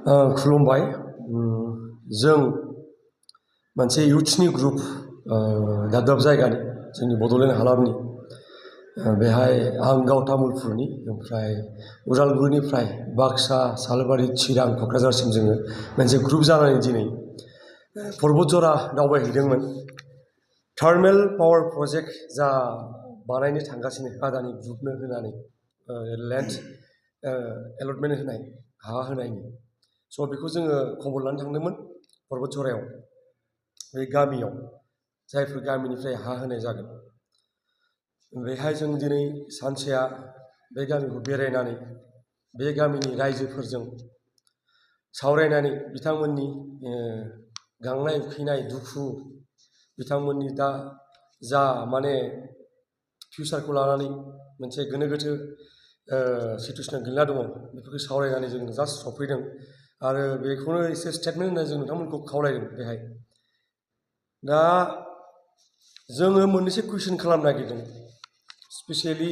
खुलुमबाय। जों मोनसे इउथ्सनि ग्रुप दाब दाब जायगानि जोंनि बड'लेण्ड हालामनि बेहाय आं गाव तामुलपुरनि ओमफ्राय उदालगुरिनिफ्राय बाक्सा सालबारि चिरां क'क्राझारसिम जोङो मोनसे ग्रुप जानानै दिनै पर्बतजरा दावबायहैदोंमोन। थार्मेल पावार प्रजेक्ट जा बानायनो थांगासिनो आदानि ग्रुपनो होनानै लेन्ड एलटमेन्ट होनाय हा होनायनि स' बेखौ जोङो खबर लानो थांदोंमोन पर्बतजरायाव बे गामियाव जायफोर गामिनिफ्राय हा होनाय जागोन। बेहाय जों दिनै सानसेया बे गामिखौ बेरायनानै बे गामिनि रायजोफोरजों सावरायनानै बिथांमोननि गांनाय उखैनाय दुखु बिथांमोननि दा जा माने फिउचारखौ लानानै मोनसे गोनो गोथो सिटुएसनाव गोलैना दङ बेफोरखौ सावरायनानै जों जास्ट सफैदों आरो बेखौनो एसे स्टेटमेन्ट होनानै जों नोंथांमोनखौ खावलायदों। बेहाय दा जोङो मोननैसो कुइसन खालामनो नागिरदों स्पेसियेलि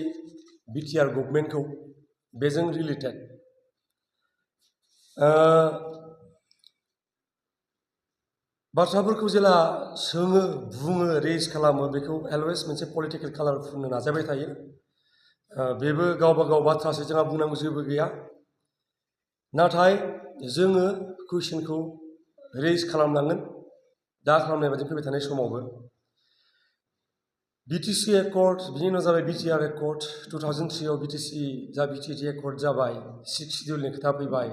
बिटिआर गभर्नमेन्टखौ बेजों रिलेटेड। बाथ्राफोरखौ जेला सोङो बुङो रेज खालामो बेखौ अलवेज मोनसे पलिटिकेल कालार फुननो नाजाबाय थायो। बेबो गावबा गाव बाथ्रासो जोंहा बुंनांगौ जेबो गैया। नाथाय जोङो कुइसनखौ रेज खालामनांगोन दा खालामनाय बायदि फैबाय थानाय समावबो। बिटिसि एकर्ड बिनि उनाव जाबाय बिटिआर एकर्ड 2003आव बिटिसि जा बिटिसि एकर्ड जाबाय 6 शिडिउलनि खोथा फैबाय।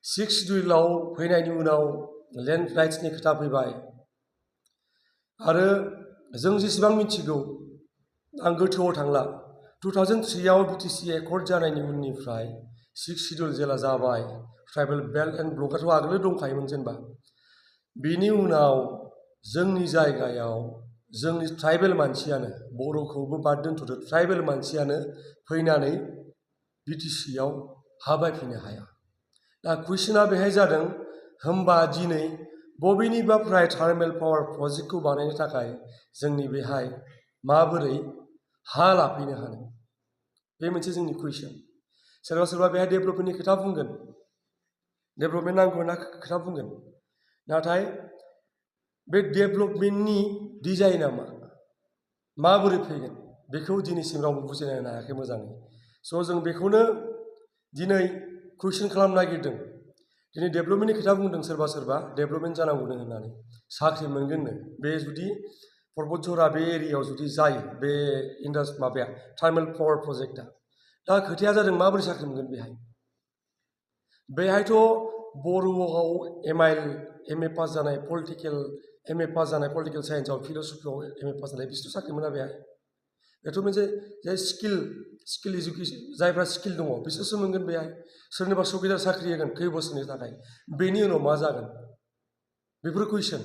6 शिडिउलाव फैनायनि उनाव लेन्ड राइट्सनि खोथा फैबाय आरो जों जेसेबां मिथिगौ आं गोथौआव थांला 2003आव बिटिसि एकर्ड जानायनि उननिफ्राय 6 शिडिउल जेला जाबाय ट्राइबेल बेल्ट एन्ड ब्लकआथ' आगोलो दंखायोमोन जेनेबा। बेनि उनाव जोंनि जायगायाव जोंनि ट्राइबेल मानसियानो बर'खौबो बाद दोनथ'दो ट्राइबेल मानसियानो फैनानै बिटिसिआव हा बायफैनो हाया। दा कुइसना बेहाय जादों होमबा दिनै बबेनिबाफ्राय थार्मेल पावार प्रजेक्टखौ बानायनो थाखाय जोंनि बेहाय माबोरै हा लाफैनो हानो बे मोनसे जोंनि कुइसन। सोरबा सोरबा बेहाय डेभेलपमेन्टनि खोथा बुंगोन डेभेलपमेन्ट नांगौ होनना खोथा बुंगोन नाथाय बे डेभेलपमेन्टनि डिजाइना माबोरै फैगोन बेखौ दिनैसिम रावबो बुजिनो हायाखै मोजाङै। स' जों बेखौनो दिनै कुइसन खालामनो नागिरदों। दिनै डेभेलपमेन्टनि खोथा बुंदों सोरबा सोरबा डेभेलपमेन्ट जानांगौनो होननानै साख्रि मोनगोननो बे जुदि पर्बतजरा बे एरियायाव जुदि जायो बे माबाया थार्मेल पावार प्रजेक्टआ। दा खोथाया जादों माबोरै साख्रि मोनगोन बेहायथ' बर'आव एम ए पास जानाय पलिटिकेल साइन्सआव फिल'सफियाव एम ए पास जानाय बिसोरथ' साख्रि मोना बेहाय। बेथ' मोनसे जाय स्किल इडुकेसन जायफ्रा स्किल दङ बिसोरसो मोनगोन बेहाय। सोरनिबा सुखिदार साख्रि होगोन खै बोसोरनि थाखाय बेनि उनाव मा जागोन बेफोर कुइसन।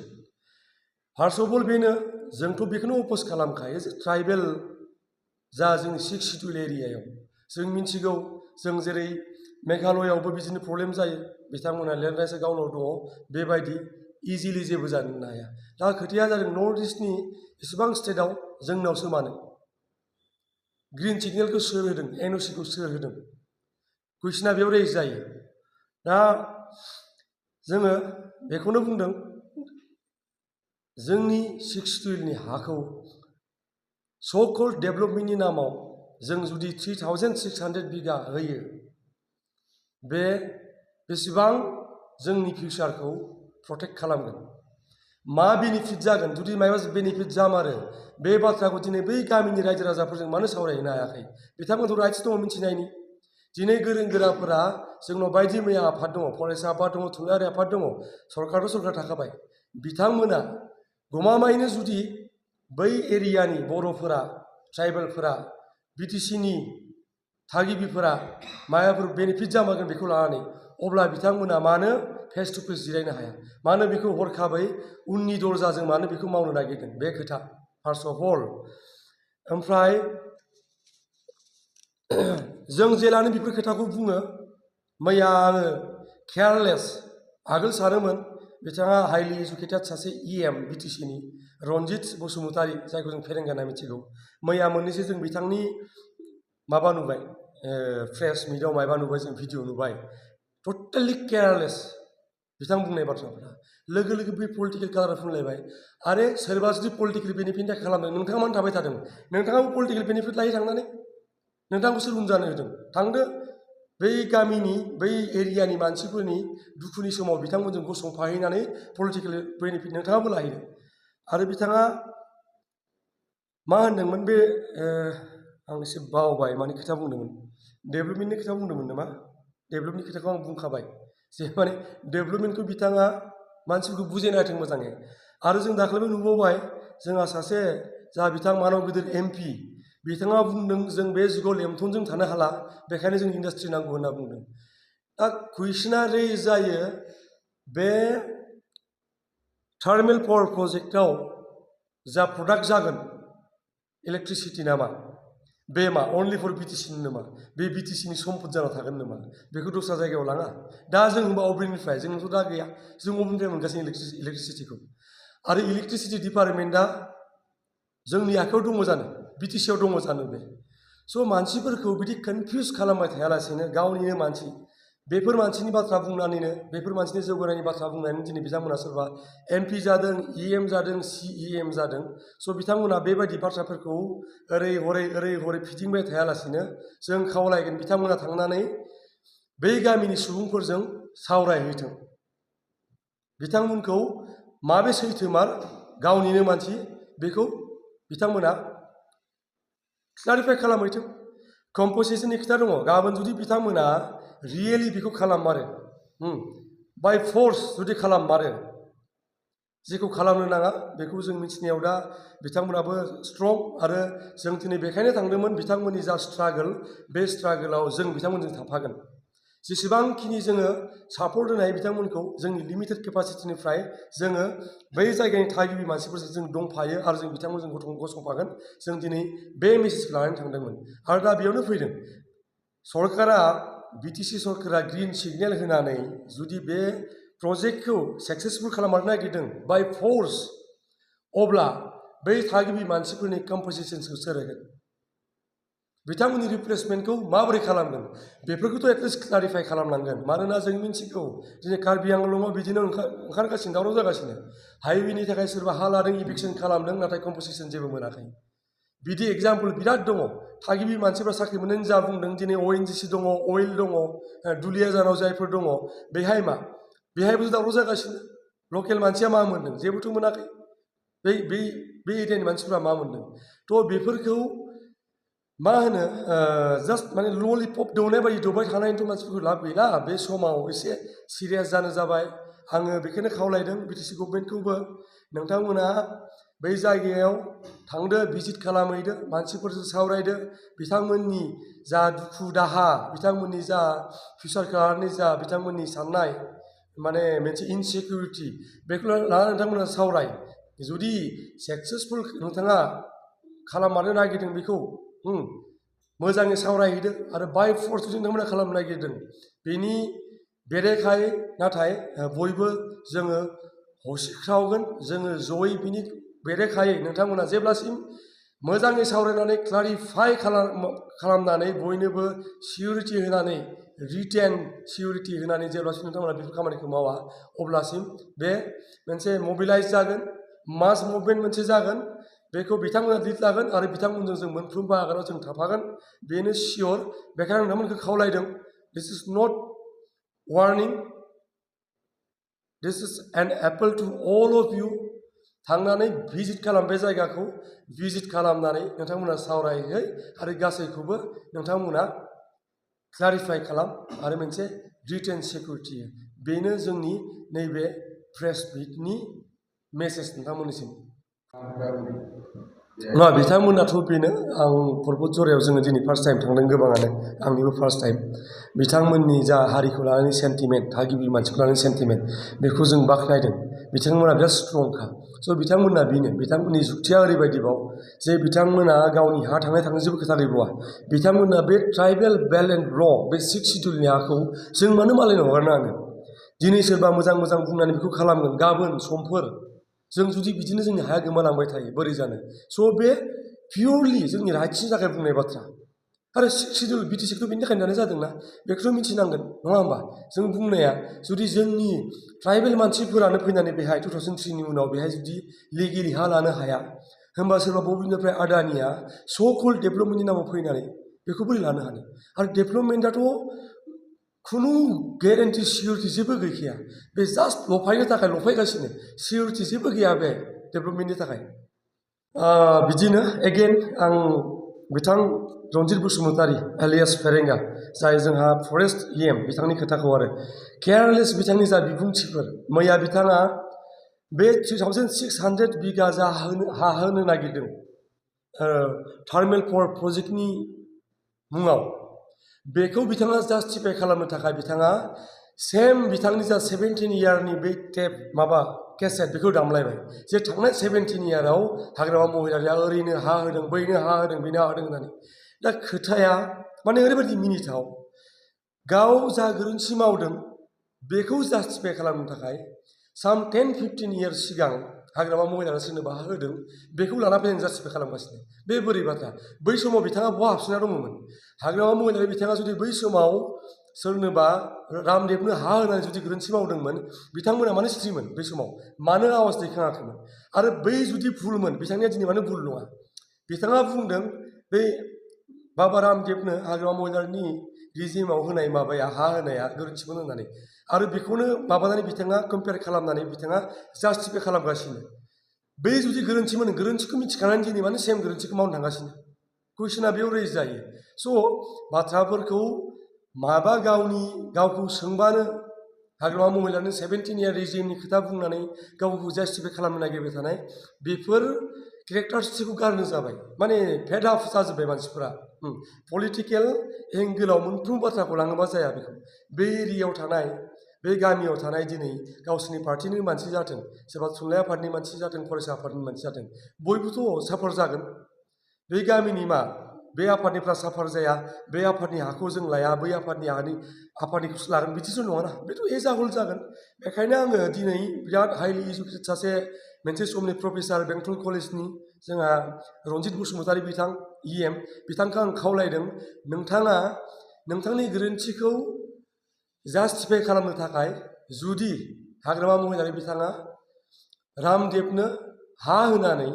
फार्स्ट अफ अल बेनो जोंथ' बेखौनो अप'ज खालामखायो जे ट्राइबेल जा जोंनि 6 शिडिउल एरियायाव जों मिथिगौ जों जेरै मेघालयआवबो बिदिनो प्रब्लेम जायो बिथांमोनहा लेन्ड राइट्सआ गावनाव दङ बेबायदि इजिलि जेबो जानो हाया। दा खोथाया जादों नर्थ इस्टनि एसेबां स्टेटआव जोंनावसो मानो ग्रिन सिगनेलखौ सोर होदों एनअसिखौ सोर होदों कुइसना बेयाव रेज जायो। दा जोङो बेखौनो बुंदों जोंनि 6 शिडिउलनि हाखौ स' डेभेलपमेन्टनि नामाव जों जुदि 3600 बिगा होयो बे बेसेबां जोंनि फिउचारखौ प्रटेक्ट खालामगोन मा बेनिफिट जागोन जुदि माबा बेनिफिट जामारो बे बाथ्राखौ दिनै बै गामिनि रायजो राजाफोरजों मानो सावरायहैनो हायाखै। बिथांमोनथ' राइट्स दङ मिथिनायनि। दिनै गोरों गोराफोरा जोंनाव बायदि मैया आफाद दङ फरायसा आफाद दङ थुनलाइयारि आफाद दङ सरकारथ' सरकार थाखाबाय। बिथांमोना गमामायैनो जुदि बै एरियानि बर'फोरा ट्राइबेलफोरा बिटिसिनि थागिबिफोरा माबाफोर बेनिफिट जामारगोन बेखौ लानानै अब्ला बिथांमोना मानो फेस टु फेस जिरायनो हाया मानो बेखौ हरखाबै उननि दरजाजों मानो बेखौ मावनो नागिरदों बे खोथा फार्स्ट अफ अल। ओमफ्राय जों जेलानो बेफोर खोथाखौ बुङो मैया आङो केयारलेस आगोल सानोमोन बिथाङा हाइलि इडुकेटेड सासे EM बिटिसिनि रन्जित बसुमतारी जायखौ जों फेरेंगा होनना मिथिगौ। मैया मोननैसो जों बिथांनि माबा नुबाय प्रेस मिटआव माबा नुबाय जों भिडिअ नुबाय टटेलि केयारलेस बिथां बुंनाय बाथ्राफोरा लोगो लोगो बे पलिटिकेल कालारा फुनलायबाय आरो सोरबा जुदि पलिटिकेल बेनिफिटनि थाखाय खालामदों नोंथाङा मानो थाबाय थादों नोंथाङाबो पलिटिकेल बेनिफिट लायो थांनानै नोंथांखौ सोर उन जानो होदों थांदो बै गामिनि बै एरियानि मानसिफोरनि दुखुनि समाव बिथांमोनजों गसंफाहैनानै पलिटिकेल बेनिफिट नोंथाङाबो लाहैदो आरो बिथाङा मा होनदोंमोन बे आं एसे बावबाय माने खोथा बुंदोंमोन डेभेलपमेन्टनि खोथा बुंदोंमोन नामा डेभेलपनि खोथाखौ आं बुंखाबाय जे माने डेभेलपमेन्टखौ बिथाङा मानसिफोरखौ बुजायना होथों मोजाङै आरो जों दाख्लैबो नुबावबाय जोंहा सासे जा बिथां मानब गिदिर MP बिथाङा बुंदों जों बे जुगाव लेमथनजों थानो हाला बेखायनो जों इन्डास्ट्रि नांगौ होनना बुंदों दा कुइसना रेज जायो बे थार्मेल पावार प्रजेक्टआव जा प्रडाक्ट जागोन इलेक्ट्रिसिटि नामा बे मा अनलि फर BTC नामा बे BTCनि सम्पद जाना थागोन नामा बेखौ दस्रा जायगायाव लाङा दा जों होनबा अबेनिफ्राय जोंथ' दा गैया जों अबेनिफ्राय मोनगासिनो इलेक्ट्रिसिटिखौ आरो इलेक्ट्रिसिटि डिपार्टमेन्टआ जोंनि आखायाव दङ जानो BTCआव दङ जानो बे स' मानसिफोरखौ बिदि कनफिउज खालामबाय थायालासेनो गावनिनो मानसि बेफोर मानसिनि बाथ्रा बुंनानैनो बेफोर मानसिनि जौगानायनि बाथ्रा बुंनानै दिनै बिथांमोना सोरबा MP जादों EM जादों CEM जादों स' बिथांमोना बेबायदि बाथ्राफोरखौ ओरै हरै फिदिंबाय थायालासेनो जों खावलायगोन बिथांमोना थांनानै बै गामिनि सुबुंफोरजों सावरायहैथों बिथांमोनखौ माबे सैथोमार गावनिनो मानसि बेखौ बिथांमोना क्लारिफाइ खालामहैथों कम्प'जिशननि खोथा दङ गाबोन जुदि बिथांमोना रियेलि बेखौ खालाममारो बाय फर्स जुदि खालाममारो जेखौ खालामनो नाङा बेखौ जों मिथिनायाव दा बिथांमोनाबो स्ट्रं आरो जों दिनै बेखायनो थांदोंमोन बिथांमोननि जा स्ट्रागल बे स्ट्रागलाव जों बिथांमोनजों थाफागोन जेसेबांखिनि जोङो सापर्ट होनो हायो बिथांमोनखौ जोंनि लिमिटेड केपासिटिनिफ्राय जोङो बै जायगानि थागिबि मानसिफोरजों जों दंफायो आरो जों बिथांमोनजों गसंफागोन जों दिनै बे मेसेजखौ लानानै थांदोंमोन आरो दा बेयावनो फैदों सरकारा BTC सरकारा ग्रिन सिगनेल होनानै जुदि बे प्रजेक्टखौ साक्सेसफुल खालामनो नागिरदों बाय फर्स अब्ला बै थागिबि मानसिफोरनि कम्प'जिशनखौ सोर होगोन बिथांमोननि रिप्लेसमेन्टखौ माबोरै खालामगोन बेफोरखौथ' एटलिस्ट क्लारिफाइ खालामनांगोन मानोना जों मिथिगौ दिनै कार्बि आंलंआव बिदिनो ओंखारगासिनो दावराव जागासिनो हाइवेनि थाखाय सोरबा हा लादों इभिक्सन खालामदों नाथाय कम्प'जिशन जेबो मोनाखै बिदि एग्जाम्पल बिराद दङ थागिबि मानसिफ्रा साख्रि मोननायनि जा बुंदों दिनै ONGC दङ अइल दङ दुलियाजानाव जायफोर दङ बेहाय मा बेहायबो दावराव जागासिनो लकेल मानसिया मा मोन्दों जेबोथ' मोनाखै बे एरियानि मानसिफ्रा मा मोन्दों थ' बेफोरखौ मा होनो जास्ट माने ललिपप दौनाय बायदि दौबाय थानायनिथ' मानसिफोरखौ लाब गैला बे समाव एसे सिरियास जानो जाबाय आङो बेखौनो खावलायदों BTC गभर्नमेन्टखौबो नोंथांमोना बै जायगायाव थांदो भिजिट खालामहैदो मानसिफोरजों सावरायदो बिथांमोननि जा दुखु दाहा बिथांमोननि जा फिउचारखौ लानानै जा बिथांमोननि साननाय माने मोनसे इनसिकिउरिटि बेखौ लानानै नोंथांमोना सावराय जुदि साक्सेसफुल नोंथाङा खालामनो नागिरदों बेखौ मोजाङै सावरायहैदो आरो बाय फर्स जुदि नोंथांमोना खालामनो नागिरदों बेनि बेरेखायै नाथाय बयबो जोङो हसिख्रावगोन जोङो जयै बिनि बेरेखायै नोंथांमोना जेब्लासिम मोजाङै सावरायनानै क्लारिफाइ खालामनानै बयनोबो सिकिउरिटि होनानै रिटेन सिकिउरिटि होनानै जेब्लासिम नोंथांमोना बेफोर खामानिखौ मावा अब्लासिम बे मोनसे मबिलाइज जागोन मास मुभमेन्ट मोनसे जागोन बेखौ बिथांमोना लिड लागोन आरो बिथांमोनजों जों मोनफ्रोमबो आगानाव जों थाफागोन बेनो सियर बेखायनो नोंथांमोनखौ खावलायदों this is not warning this is an appeal to all of you थांनानै भिजिट खालाम बे जायगाखौ भिजिट खालामनानै नोंथांमोना सावरायहै आरो गासैखौबो नोंथांमोना क्लारिफाइ खालाम आरो मोनसे रिटेन सिकिउरिटि बेनो जोंनि नैबे प्रेस मिटनि मेसेज नोंथांमोननिसिम नङा बिथांमोनाथ' बेनो आं पर्बत जरायाव जोङो दिनै फार्स्ट टाइम थांदों गोबाङानो आंनिबो फार्स्ट टाइम बिथांमोननि जा हारिखौ लानानै सेन्टिमेन्ट थागिबि मानसिखौ लानानै सेन्टिमेन्ट बेखौ जों बाख्नायदों बिथांमोना बिराद स्ट्रंखा स' बिथांमोना बेनो बिथांमोननि जुक्तिया ओरैबायदिबाव जे बिथांमोना गावनि हा थांनाय जेबो खोथा गैबावा बिथांमोना बे ट्राइबेल बेल्ट एन्ड र' बे 6 सिडुलनि हाखौ जों मानो मालायनो हगारनाङानो दिनै सोरबा मोजां बुंनानै बेखौ खालामगोन गाबोन समफोर जों जुदि बिदिनो जोंनि हाया गोमालांबाय थायो बोरै जानो स' बे पियरलि जोंनि राइट्सनि थाखाय बुंनाय बाथ्रा आरो सिक्स सिडिउल बिटिसिखौथ' बेनि थाखायनो दानाय जादोंना बेखौथ' मिथिनांगोन नङा होमबा जों बुंनाया जुदि जोंनि ट्राइबेल मानसिफोरानो फैनानै बेहाय 2003नि उनाव बेहाय जुदि लिगेलि हा लानो हाया होमबा सोरबा बबेनिफ्राय आदानिया स'कल डेभेलपमेन्टनि नामाव फैनानै बेखौ बोरै लानो हानो आरो डेभेलपमेन्टआथ' खुनु गेरेन्टि सिकिउरिटि जेबो गैखाया बे जास्ट लफायनो थाखाय लफायगासिनो सिकिउरिटि जेबो गैया बे डेभेलपमेन्टनि थाखाय बिदिनो एगेन आं बिथां रनजित बसुमतारी एलियास फेरेंगा जाय जोंहा फरेस्ट EM बिथांनि खोथाखौ आरो केयारलेस बिथांनि जा बिबुंथिफोर मैया बिथाङा बे 3600 बिगा जा हा होनो नागिरदों थार्मेल पावार प्रजेक्टनि मुङाव बेखौ बिथाङा जास्टिफाइ खालामनो थाखाय बिथाङा सेम बिथांनि जा 17 इयारनि बे टेप माबा केसेट बेखौ दामलायबाय जे थांनाय 17 इयाराव हाग्रामा महिलारिया ओरैनो हा होदों बैनो हा होदों बेनो हा होदों होननानै दा खोथाया माने ओरैबायदि मिनिथाव गाव जा गोरोन्थि मावदों बेखौ जास्टिफाइ खालामनो थाखाय साम 10-15 इयार्स सिगां हाग्रामा महिलारिया सोरनोबा हा होदों बेखौ लाना फैनानै जास्टिफाइ खालामगासिनो बे बोरै बाथ्रा बै समाव बिथाङा बहा हाबसोना दङमोन हाग्रामा महिलारि बिथाङा जुदि बै समाव सोरनोबा रामदेबनो हा होनानै जुदि गोरोन्थि मावदोंमोन बिथांमोना मानो स्ट्रिमोन बै समाव मानो आवाज दैखाङाखैमोन आरो बै जुदि भुलमोन बिथांनिया दिनै मानो भुल नङा बिथाङा बुंदों बै बाबा रामदेबनो हाग्रामा महिलारिनि रिजिमाव होनाय माबाया हा होनाया गोरोन्थिमोन होननानै आरो बेखौनो माबानानै बिथाङा कम्पेयार खालामनानै बिथाङा जास्टिफाइ खालामगासिनो बे जुदि गोरोन्थिमोन गोरोन्थिखौ मिथिखानानै दिनै मानो सेम गोरोन्थिखौ मावनो थांगासिनो कुइसना बेयाव रेज जायो स' बाथ्राफोरखौ माबा गावखौ सोंबानो हाग्रामा महिलारिनि 17 इयार रिजिमनि खोथा बुंनानै गावखौ जास्टिफाइ खालामनो नागिरबाय थानाय बेफोर केरेक्टारिस्टिकखौ गारनो जाबाय माने फेड आप जाजोब्बाय मानसिफोरा पलिटिकेल एंगोलाव मोनफ्रोम बाथ्राखौ लाङोबा जाया बेखौ बे एरियायाव थानाय बे गामियाव थानाय दिनै गावसोरनि पार्टिनि मानसि जाथों सोरबा थुनलाइ आफादनि मानसि जाथों फरायसा आफादनि मानसि जाथों बयबोथ' साफर जागोन बे गामिनि मा बे आफादनिफ्रा साफार जाया बे आफादनि हाखौ जों लाया बै आफादनिखौसो लागोन बिदिथ' नङाना बेथ' एजाहल जागोन बेखायनो आङो दिनै बिराद हाइलि इडुकेटेड सासे मोनसे समनि प्रफेसार बेंटल कलेजनि जोंहा रनजित बसुमतारी बिथां EM बिथांखौ आं खावलायदों नोंथाङा नोंथांनि गोरोन्थिखौ जास्टिफाइ खालामनो थाखाय जुदि हाग्रामा महिलारि बिथाङा रामदेबनो हा होनानै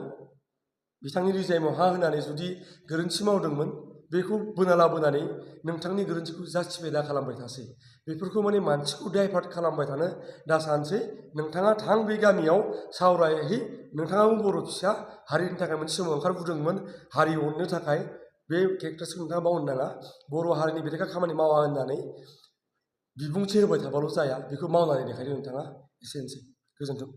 बिथांनि रिजाइमाव हा होनानै जुदि गोरोन्थि मावदोंमोन बेखौ बोना लाबोनानै नोंथांनि गोरोन्थिखौ जास्टिफाइ दा खालामबाय थासै बेफोरखौ माने मानसिखौ डाइभार्ट खालामबाय थानो दा सानसै नोंथाङा थां बे गामियाव सावरायहै नोंथाङाबो बर' फिसा हारिनि थाखाय मोनसे समाव ओंखारबोदोंमोन हारि अननो थाखाय बे केरेक्टार्सखौ नोंथाङा बावनो नाङा बर' हारिनि बेरेखा खामानि मावा होननानै बिबुंथि होबाय थाबाल' जाया बेखौ मावनानै देखायदो नोंथाङा एसेनोसै गोजोन्थों